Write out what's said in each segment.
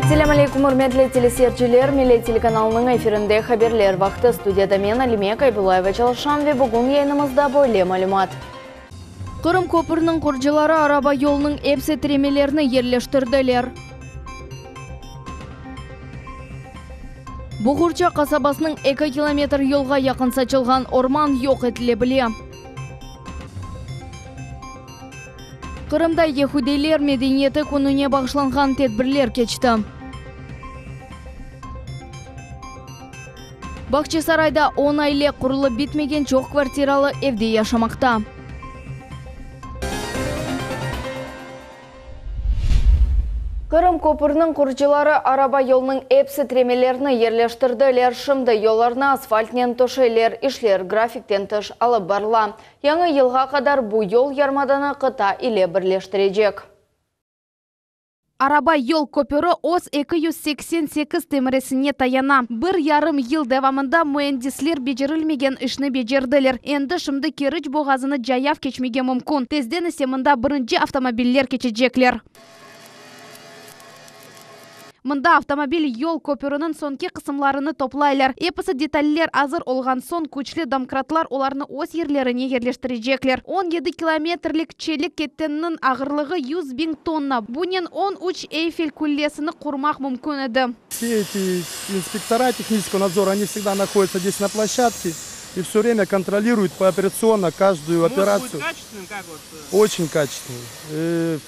Selâm aleyküm, ürmetli teleseyirciler! Millet telekanalınıñ efirinde Haberler vaqtı. Studiyada men, Alime Kaybullayeva çalışam ve bugün yayınımızda böyle malümat. Qırım köprüniñ qurucıları araba yolunıñ epsi tiremelerini yerleştirdiler. Buğurça qasabasınıñ eki kilometr yolğa yaqın saçılğan orman yoq etile bile. Qırımda yehudiyler medeniyeti kününe bağışlanğan tedbirler keçti. Bağçasarayda on aile qurulıp bitmegen çoq kvartiralı evde yaşamaqta. Qırım köpürniñ qurucıları araba yolunıñ epsi tiremelerini yerleştirdiler. Şimdi yollarnı asfaltnen töşeyler. İşler grafikten tış alıp barıla. Yañı yılğa qadar bu yol yarımadanı qıta ile birleştirecek. Araba yol köpüri öz 288 temiresine tayana. Bir yarım yıl devamında müendisler becerilmegen işni becerdiler. Endi şimdi Keriç boğazını cayav keçmege mümkün, tezden ise mında birinci avtomobiller keçecekler. Mında avtomobil yol köpüriniñ soñki qısımlarını toplaylar. Episi detaller azır olğan soñ küçlü domkratlar olarnı öz yerlerine yerleştirecekler. 17 kilometrlik çelik kettenniñ ağırlığı 100 biñ tonna. Bunen 13 Eyfel qullesini qurmaq mümkün edi. Все эти инспектора технического надзора, они всегда находятся здесь на площадке и все время контролируют пооперационно каждую Мост операцию. будет качественным, как вот? э, Очень качественный.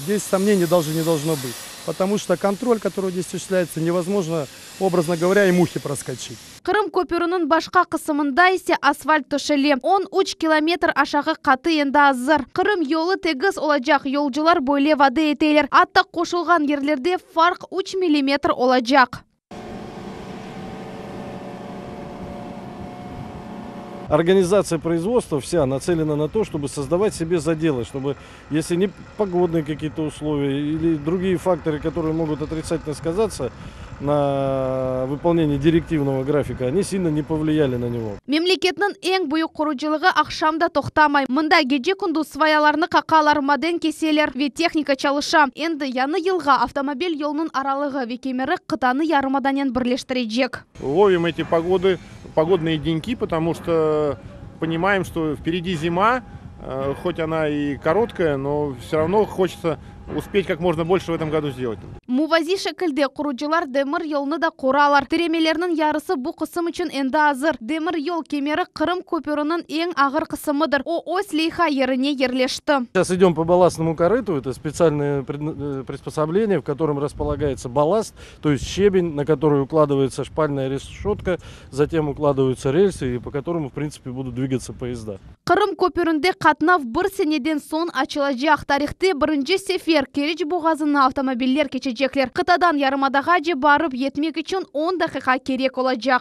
Здесь сомнений даже не должно быть. Потому что контроль, который здесь осуществляется, невозможно, образно говоря, и мухи проскочить. Qırım köpüriniñ başqa qısımında ise asfalt töşele. 13 kilometr aşağı qatı endi azır. Qırım yolu tegiz olacaq, yolcular böyle vade eteler. Atta qoşulğan yerlerde farq 3 millimetr olacaq. Организация производства вся нацелена на то, чтобы создавать себе заделы, чтобы если не погодные какие-то условия или другие факторы, которые могут отрицательно сказаться на выполнении директивного графика, они сильно не повлияли на него. Memleketniñ eñ büyük qurucılığı aqşam da toqtamay. Mında gece-kündüz svayalarnı qaqalar, maden keseler ve tehnika çalışa. Endi yañı yılğa avtomobil yolunıñ aralığı ve kemeri qıtanı yarımadanen birleştirecek. Ловим эти погоды, погодные деньки, потому что понимаем, что впереди зима, хоть она и короткая, но все равно хочется успеть как можно больше в этом году сделать. Muvaziy şekilde qurucılar demir yolunı da quralar. Tiremelerniñ yarısı bu qısım içün endi azır. Demir yol kemeri Qırım köpüriniñ eñ ağır qısımıdır. O öz leyha yerine yerleşti. Сейчас идем по балластному корыту. Это специальное приспособление, в котором располагается балласт, то есть щебень, на который укладывается шпальная решетка, затем укладываются рельсы, и по которому, в принципе, будут двигаться поезда. Qırım köpürinde qatnav bir seneden soñ açılacaq. Tarihte birinci sefer Keriç boğazını avtomobiller keçecekler. Qıtadan yarımadağace barıp yetmek içün 10 daqiqa kerek olacaq.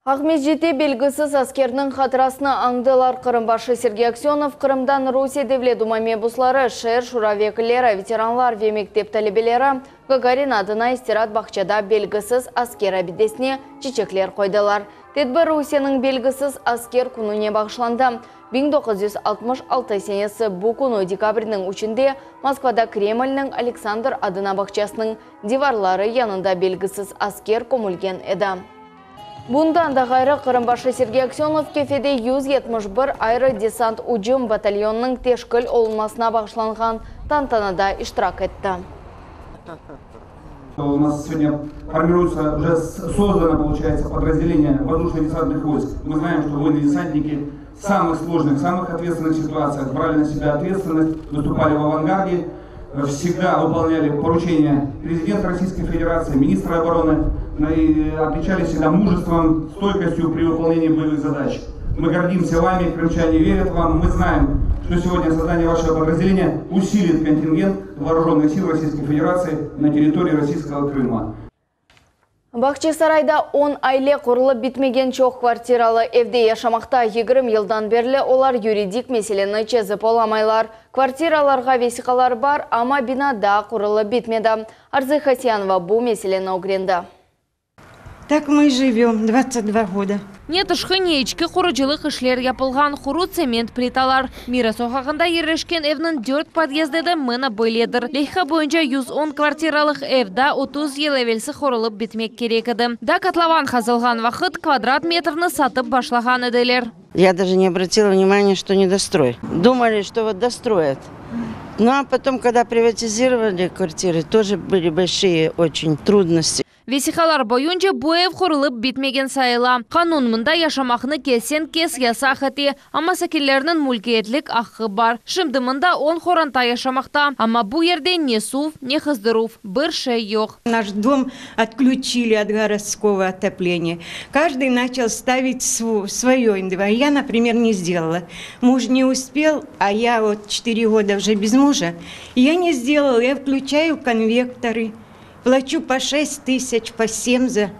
Aqmescitte belgisiz askerniñ hatırasını añdılar. Qırım başı Sergey Aksenov Qırımdan Rusiye Devlet Duma mebusları, şeer şura vekilleri, veteranlar ve mektep talebeleri Gagarin adına istiraat bağçada belgisiz asker abidesine çiçekler qoydılar. Tedbir Rusiyeniñ belgisiz asker kününe bağışlandı. 1966 senesi bu künü dekabrniñ üçünde Moskvada Kremlniñ Aleksandr adına bağçasınıñ divarları yanında belgisiz asker kömülgen edi. Bundan da ğayrı, Qırım başı Sergey Aksenov Kefede 171 aerodesant ücüm batalyonınıñ teşkil olunmasına bağışlanğan tantanada iştirak etti. У нас сегодня формируется, уже создано, получается, подразделение воздушно-десантных войск. Мы знаем, что воины-десантники в самых сложных, самых ответственных ситуациях брали на себя ответственность, выступали в авангарде, всегда выполняли поручения президента Российской Федерации, министра обороны, и отличались всегда мужеством, стойкостью при выполнении боевых задач. Мы гордимся вами, крымчане верят вам, мы знаем, что сегодня создание вашего подразделения усилит контингент вооруженных сил Российской Федерации на территории российского Крыма. Bağçasarayda 10 aile qurulıp bitmegen çoq kvartiralı evde yaşamaqta 20 yıldan berli olar yuridik meseleni çezip olamaylar. Kvartiralarğa vesiqalar bar, amma bina daa qurulıp bitmedi. Arzı Hasyanova bu meseleni ögrendi. Так мы и живем 22 года. Ne tışqı, ne içki qurucılıq işler yapılğan, quru tsement plitalar. Mira soqağında yerleşken evniñ dört podyezdi de mına böyledir. Leyha boyunca 110 kvartiralıq ev daa 30 yıl evelsi qurulıp bitmek kerek edi. Daa kotlovan qazılğan vaqıt kvadrat metrni satıp başlağan ediler. Я даже не обратила внимания, что недострой. Думали, что вот достроят. Ну а потом, когда приватизировали квартиры, тоже были большие очень трудности. Vesiqalar boyunca bu ev qurulıp bitmegen sayıla. Qanun mında yaşamaqnı kesen-kes yasaq ete, amma sakinlerniñ mülkiyetlik aqqı bar. Şimdi mında 10 qoranta yaşamaqta, amma bu yerde ne suv, ne qızdıruv, bir şey yoq. Наш дом отключили от городского отопления. Каждый начал ставить свое индивидуальное. Я, например, не сделала. Муж не успел, а я вот 4 года уже без мужа. Я не сделала, я включаю конвекторы. Плачу по 6 тысяч, по 7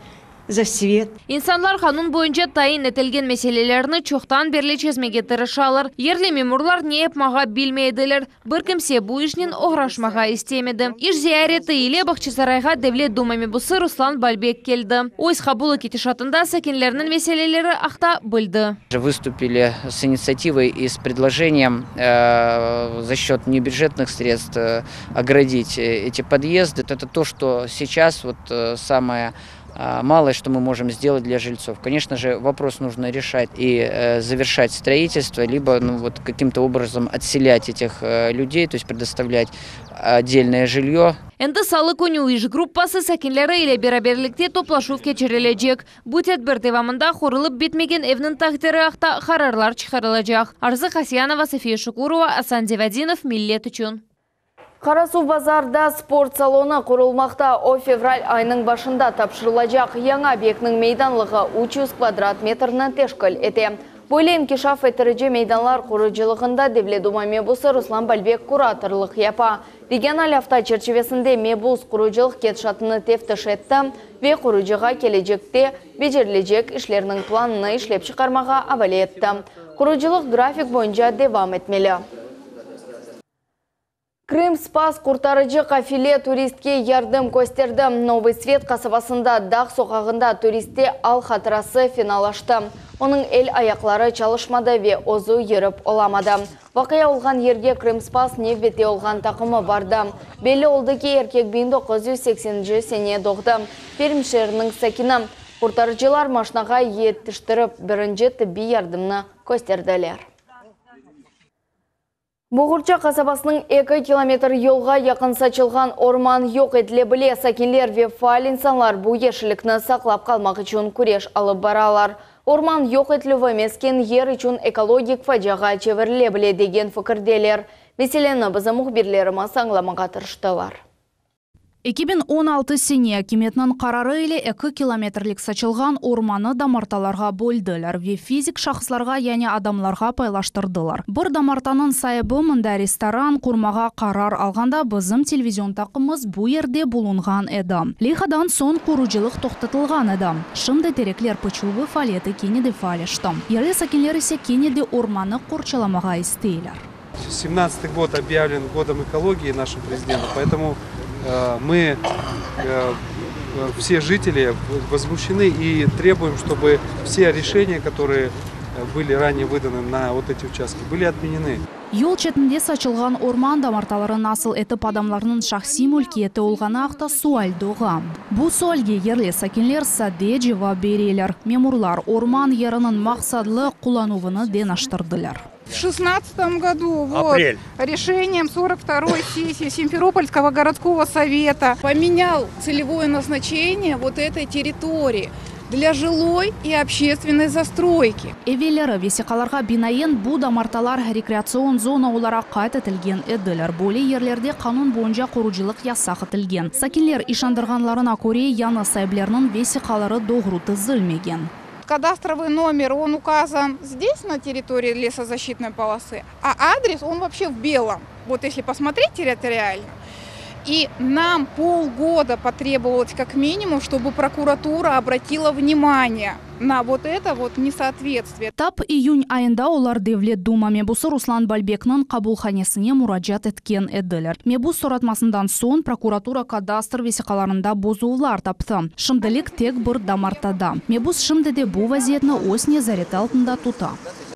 за свет. İnsanlar qanun boyunca tayin etilgen meselelerni çoqtan berli çezmege tırışalar. Yerli memurlar ne yapmağa bilmey ediler. Bir kimse bu işnen oğraşmağa istemedi. İş ziyareti ile Bağçasarayğa Devlet Duma mebusı Ruslan Balbek keldi. Öz qabulı ketişatında sakinlerniñ meseleleri aqta bildi. Выступили с инициативой и с предложением за счет небюджетных средств оградить эти подъезды. Это то, что сейчас вот самое малое, что мы можем сделать для жильцов. Конечно же, вопрос нужно решать и завершать строительство, либо ну, вот, каким-то образом отселять этих людей, то есть предоставлять отдельное жилье. Endi salı künü iş gruppası sakinleri ile beraberlikte toplaşuv keçirilecek. Bu tedbir devamında qurulıp bitmegen evniñ taqdiri aqta qararlar çıqarılacaq. Arzı Kasyanova, София Шукурова, Асан Девадинов, Millet içün. Qarasuvbazarda sport salonı qurulmaqta. O fevral ayınıñ başında tapşırılacaq. Yañı obyektniñ meydanlığı 300 kvadrat metrni teşkil ete. Böyle inkişaf ettirici meydanlar qurucılığında Devlet Duma mebusı Ruslan Balbek kuratorlıq yapa. Regional afta çerçivesinde mebus qurucılıq ketişatını teftiş etti ve qurucığa kelecekte becerilecek işlerniñ planını işlep çıqarmağa avale etti. Qurucılıq grafik boyunca devam etmeli. Krım Spas qurtarıcı qafile turistke yardım kösterdi. Новый Свет qasabasında dağ soqağında turistte al hatırası fenalaştı. Onıñ el ayaqları çalışmadı ve özü yürip olamadı. Vaqia olğan yerge Krım Spas nevbette olğan taqımı bardı. Belli oldı ki, erkek 1980 sene doğdı. Perm şeeriniñ sakini. Qurtarıcılar maşinağa yetiştirip birinci tibbiy yardımnı kösterdiler. Boğurça qasabasınıñ 2 kilometr yolğa yaqın saçılğan orman yoq etile bile. Sakinler ve faal insanlar bu yeşillikni saqlap qalmaq içün küreş alıp baralar. Orman yoq etilüvi mesken yer içün ekologik faciağa çevirile bile degen fikirdeler. Meseleni bizim mühbirlerimiz añlamağa tırıştılar. 2016 sene akimiyetniñ qararı ile 2 kilometrlik saçılğan ormannı damartalarğa böldiler ve fizik şahıslarğa yani adamlarğa paylaştırdılar. Bir damartanıñ saibi mında restoran qurmağa qarar alğanda bizim televizion taqımımız bu yerde bulunğan edi. Leyhadan soñ qurucılıq toqtatılğan edi. Şimdi terekler pıçıluvı faaliyeti kene de faalleşti. Yerli sakinler ise kene de ormannı qorçalamağa isteyler. 17 год объявлен годом экологии нашим президентом, поэтому мы, все жители, возмущены и требуем, чтобы все решения, которые были ранее выданы на вот эти участки, были отменены. Yol çetinde saçılğan orman damartaları nasıl etip adamlarnıñ şahsiy mülkiyeti olğanı aqta sual doğa. Bu sualge yerli sakinler sade cevap bereler. Memurlar orman yeriniñ maqsatlı qullanuvını deñiştirdiler. В шестнадцатом году вот, решением 42-й сессии Симферопольского городского совета поменял целевое назначение вот этой территории для жилой и общественной застройки. Evelleri vesiqalarğa binaen bu damartalar rekreatsion zona olaraq qayd etilgen ediler. Böyle yerlerde qanun boyunca qurucılıq yasaq etilgen. Sakinler işandırğanlarına köre yañı saiplerniñ vesiqaları doğru tizilmegen. Кадастровый номер, он указан здесь, на территории лесозащитной полосы, а адрес, он вообще в белом. Вот если посмотреть территориально. И нам полгода потребовалось как минимум, чтобы прокуратура обратила внимание на вот это вот несоответствие. Tap iyün ayında olar Devlet Duma mebusı Ruslan Balbekniñ qabulhanesine muracaat etken ediler. Mebus soratmasından soñ prokuratura kadastr vesiqalarında bozuvlar taptı. Şimdilik tek bir damartada. Mebus şimdi de bu vaziyetni öz nezareti altında tuta.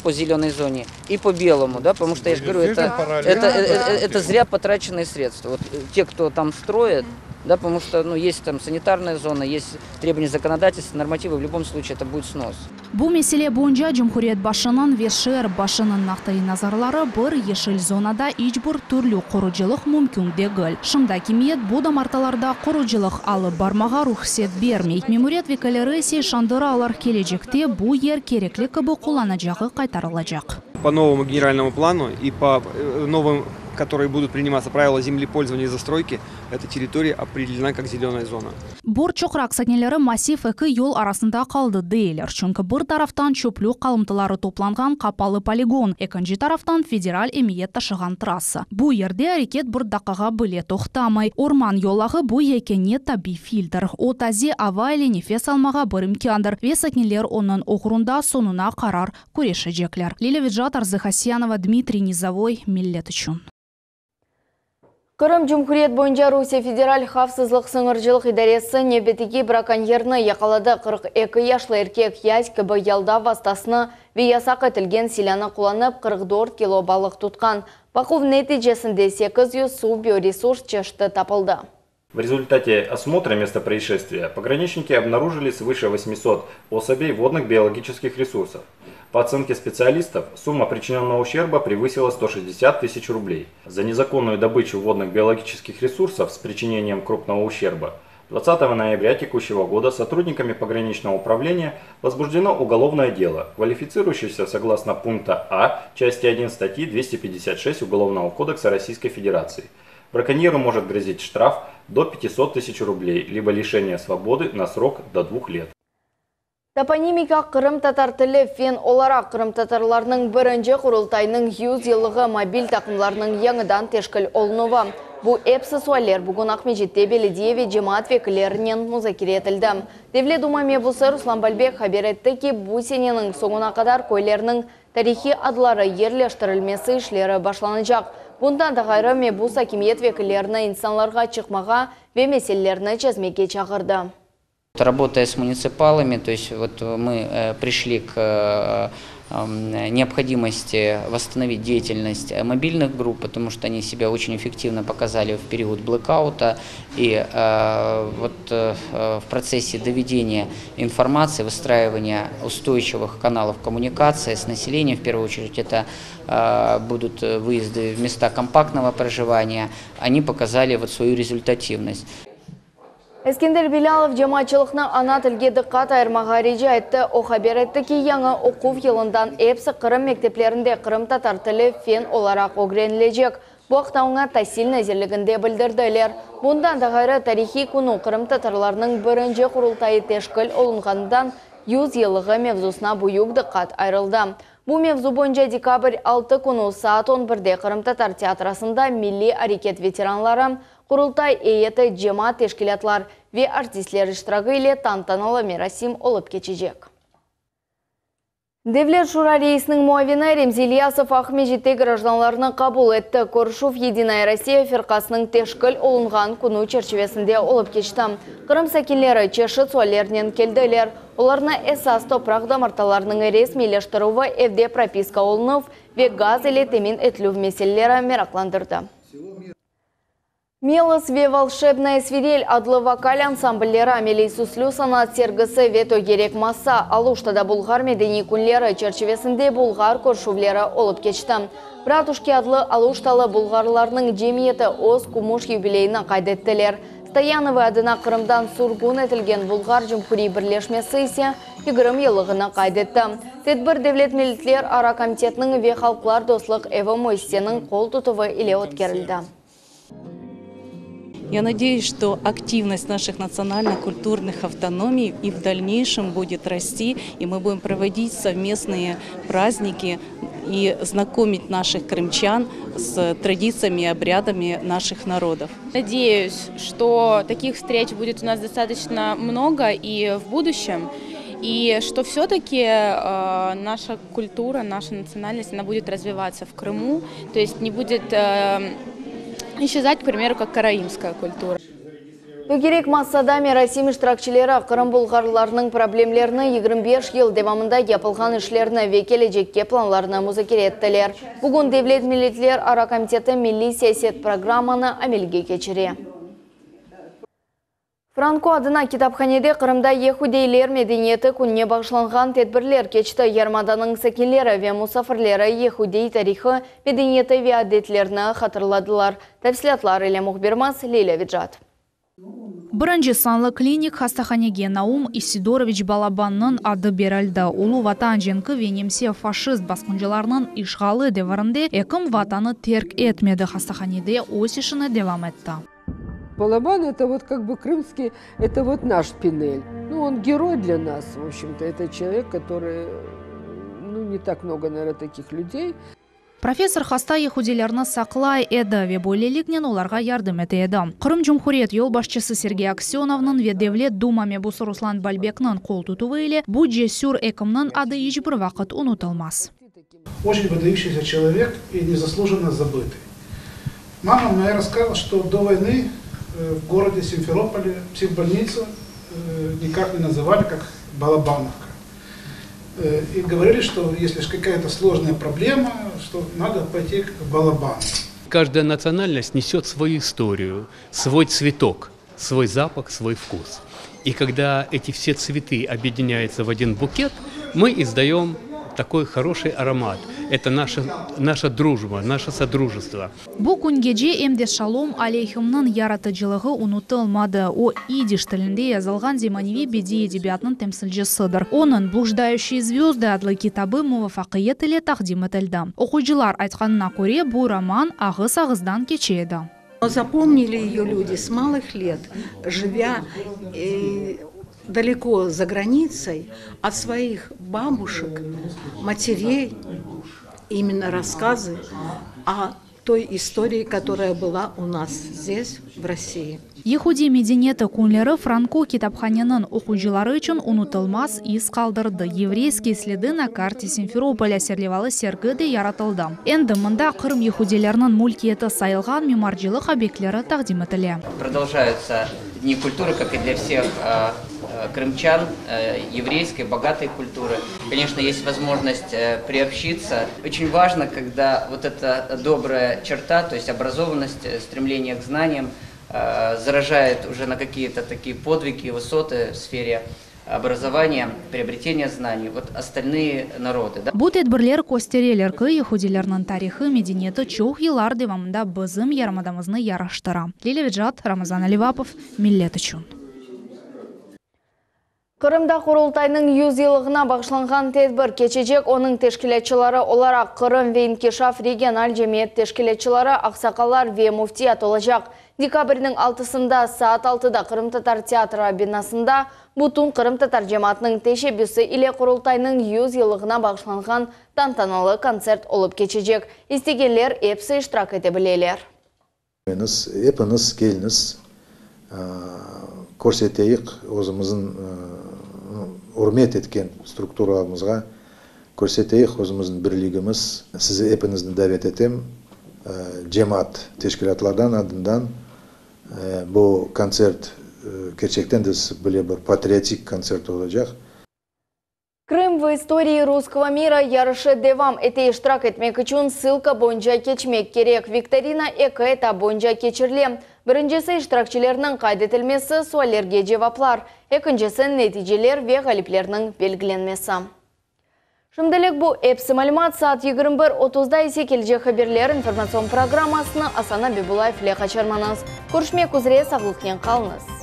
По зеленой зоне и по белому, да, потому что я же говорю, это, это, это, это зря потраченные средства. Вот те, кто там строит, да, потому что ну, есть там санитарная зона, есть требования законодательства, нормативы, в любом случае это будет снос. Bu mesele boyunca cumhuriyet başınıñ ve şeer başınıñ noqtaiy nazarları bir yeşil zonada iç bir türlü qurucılıq mümkün degil. Şimdi akimiyet bu damartalarda qurucılıq alıp barmağa ruhset bermey. Memuriyet vekilleri ise işandıralar, kelecekte bu yer kerekli kibi qullanacağı qaytarılacaq. По новому генеральному плану и по новым, которые будут приниматься правила землепользования и застройки, эта территория определена как зеленая зона. Bor Çoqraq sakinleri massiv eki yol arasında qaldı deyler, çünki bir taraftan çöplük qalımtıları toplanğan qapalı poligon, ekinci taraftan federal emiyet taşığan trassa. Bu yerde areket bir daqqağa bile toqtamay. Orman yolağı bu yekâne tabiy filtr. O taze ava ile nefes almağa bir imkândır ve sakinler onıñ oğrunda soñuna qarar küreşecekler. Lilâ Vecat, Arzı Hasyanova, Dmitriy Nizovoy, Millet içün. Qırım Cumhuriyet boyunca Rusiye Federal havfsızlıq sıñırcılıq idaresi nevbetteki brakonyerni yaqaladı. 42 yaşlı erkek yaz kibi yaldav vastasını ve yasaq etilgen silânı qullanıp 44 kilo balıq tutqan. Baquv neticesinde 800 suv bioresurs çeşiti tapıldı. В результате осмотра места происшествия пограничники обнаружили свыше 800 особей водных биологических ресурсов. По оценке специалистов, сумма причиненного ущерба превысила 160 тысяч рублей. За незаконную добычу водных биологических ресурсов с причинением крупного ущерба 20 ноября текущего года сотрудниками пограничного управления возбуждено уголовное дело, квалифицирующееся согласно пункта А части 1 статьи 256 Уголовного кодекса Российской Федерации. Браконьеру может грозить штраф до 500 тысяч рублей, либо лишение свободы на срок до двух лет. Toponimika qırımtatar tili fen olaraq qırımtatarlarnıñ birinci Qurultayınıñ 100 yıllığı mobil taqımlarınıñ yañıdan teşkil olunuvı. Bu episi sualler bugün Aqmescitte belediye ve cemaat vekillerinen muzakere etildi. Devlet Duma mebusı Ruslan Balbek haber etti ki, bu seneniñ soñuna qadar köylerniñ tarihiy adları yerleştirilmesi işleri başlanacaq. Bundan da ğayrı mebus akimiyet vekillerini insanlarğa çıqmağa ve meselelerni çezmege çağırdı. Работая с муниципалами, то есть вот мы э, пришли к э, необходимости восстановить деятельность мобильных групп, потому что они себя очень эффективно показали в период блэкаута. И э, вот в процессе доведения информации, выстраивания устойчивых каналов коммуникации с населением, в первую очередь это будут выезды в места компактного проживания, они показали вот свою результативность. Eskender Bilâlov cemaatçılıqnı ana tilge diqqat ayırmağa rica etti. O haber etti ki, yañı oquv yılından episi Qırım mekteplerinde qırımtatar tili fen olaraq ögrenilecek. Bu aqta oña Tasil nazirliginde bildirdiler. Bundan da ğayrı, tarihiy künü qırımtatarlarnıñ birinci Qurultayı teşkil olunğanından 100 yıllığı mevzusına büyük diqqat ayırıldı. Bu mevzu boyunca dekabr 6 künü saat 11-de Qırımtatar teatrosında milliy areket veteranları, Qurultay eyeti, cemaat teşkilâtlar ve artistler iştiragi ile tantanalı merasim olıp keçecek. Devlet Şura reisiniñ muavini Remzi İlyasov Aqmescitte grajdanlarnı qabul etti. Körüşüv Yedinaya Rossiya firqasınıñ teşkil olunğan künü çerçivesinde olıp keçti. Qırım sakinleri çeşit suallernen keldiler. Olarnı esas topraq damartalarınıñ resmiyleştirüvi, evde propiska olunuv ve gaz ile temin etilüv meseleleri meraqlandırdı. Мелос ve Волшебная свирель adlı vokal ansamblleri ameliy süslü sanat sergisi ve tögerek masa Aluştada Bulğar medeniy künleri çerçivesinde bulğar körüşüvleri olıp keçti. Bratuşki adlı Aluştalı bulğarlarnıñ cemiyeti öz kümüş yubileyini qayd ettiler. Stoyanovı adına Qırımdan sürgün etilgen Bulğar Cumhuriy birleşmesi ise 20 yıllığını qayd etti. Tedbir Devlet milletlerara komitetiniñ ve Halqlar dostluq evi müessiseniñ qol tutuvı ile ötkerildi. Я надеюсь, что активность наших национально-культурных автономий и в дальнейшем будет расти, и мы будем проводить совместные праздники. и знакомить наших крымчан с традициями и обрядами наших народов. Надеюсь, что таких встреч будет у нас достаточно много и в будущем, и что все-таки э, наша культура, наша национальность, она будет развиваться в Крыму, то есть не будет э, исчезать, к примеру, как караимская культура. Tögerek masada merasim iştirakçileri Qırım bulğarlarınıñ problemlerini, 25 yıl devamında yapılğan işlerni ve kelecekke planlarını muzakere ettiler. Bugün Devlet milletlerara komiteti milliy siyaset programmanı amelge keçire. Franko adına kitaphanede Qırımda yehudiyler medeniyeti kününe bağışlanğan tedbirler keçti. Yarımadanıñ sakinleri ve musafirleri yehudiy tarihı, medeniyeti ve adetlerini hatırladılar. Tafsilâtlar ile mühbirimiz Lilâ Vecat. Birinci sanlı klinik hastahanege Naum İsidoroviç Balabannıñ adı berildi. Ulu Vatan cenki ve nemse-faşist basqıncılarınıñ işğali devirinde ekim Vatanı terk etmedi, hastahanede öz işini devam etti. Балабан это вот как бы крымский, это вот наш Пинель. Ну, он герой для нас, в общем-то. Это человек, который, ну, не так много, наверное, таких людей. Professor hasta yehudiylerni saqlay edi ve böyleliknen olarğa yardım ete edi. Qırım Cumhuriyet yolbaşçısı Sergey Aksönovnıñ ve Devlet Duma mebusı Ruslan Balbekniñ qol tutuvı ile bu cesür ekimniñ adı iç bir vaqıt unutılmaz. Очень выдающийся человек и незаслуженно забытый. Мама моя рассказывала, что до войны в городе Симферополе психбольницу никак не называли, как Балабановка. И говорили, что если какая-то сложная проблема, что надо пойти к Балабану. Каждая национальность несет свою историю, свой цветок, свой запах, свой вкус. И когда эти все цветы объединяются в один букет, мы издаем такой хороший аромат. Это наша, наша дружба, наше содружество. Bu küngece em de Şalom Aleyhimniñ yaratıcılığı unutılmadı. O, idiş tilinde yazılğan zemaneviy bediiy edebiyatnıñ temsilcisidir. Onıñ Блуждающие звезды adlı kitabı muvafaqiyet ile taqdim etildi. Oquyıcılar aytqanına köre, bu roman ağız ağızdan keçe edi. Запомнили ее люди с малых лет, живя далеко за границей, от своих бабушек, матерей, именно рассказы о той истории, которая была у нас здесь, в России. Yehudiy medeniyeti künleri Franko kitaphaneniñ oquyıcıları içün unutılmaz iz qaldırdı. Еврейские следы на карте Симферополя serlevalı sergi de yaratıldı. Endi mında Qırım yehudiyleriniñ mülkiyeti sayılğan mimarcılıq obyektleri taqdim etile. Продолжаются Дни культуры, как и для всех крымчан, еврейской, богатой культуры. Конечно, есть возможность приобщиться. Очень важно, когда вот эта добрая черта, то есть образованность, стремление к знаниям, заражает уже на какие-то такие подвиги, высоты в сфере образования, приобретения знаний, вот остальные народы. Да? Bu tedbirler köstereler ki, yehudiylerniñ tarihı, medeniyeti çoq yıllar devamında bizim yarımadamıznı yaraştıra. Lilâ Vecat, Ramazan Alivapov, Millet içün. Qırımda Qurultaynıñ 100 yıllığına bağışlanğan tedbir keçecek. Onıñ teşkilâtçıları olaraq Qırım ve İnkişaf regional cemiyet teşkilâtçıları, aqsaqallar ve müftiyat olacaq. Dekabrniñ altısında saat 6da Qırımtatar teatri binasında bütün qırımtatar cemaatınıñ teşebbüsi ile Qurultaynıñ 100 yıllığına bağışlanğan tantanalı kontsert olıp keçecek. İstegenler episi iştirak ete bileler. Epiñiz keliñiz, körseteyik özümizniñ ürmet etken strukturamızğa, körseteyik özümizniñ birligimiz. Sizi epiñizni davet etem cemaat teşkilâtlardan adından bu kontsert kerçekten de bile bir patriotik kontsert olacaq. Крым в истории русского мира yarışı devam ete. İştirak etmek içün ssılka boyunca keçmek kerek. Viktorina eki etap boyunca keçirile. Birincisi iştirakçilerniñ qayd etilmesi, suallerge cevaplar. Ekincisi neticeler ve ğaliplerniñ belgilenmesi. Şimdilik bu episi malümat. Saat 21.30da ise kelecek haberler informatsion programmasını Asan Abibulayev ile qaçırmañız. Körüşmek üzere sağlıqnen qalıñız.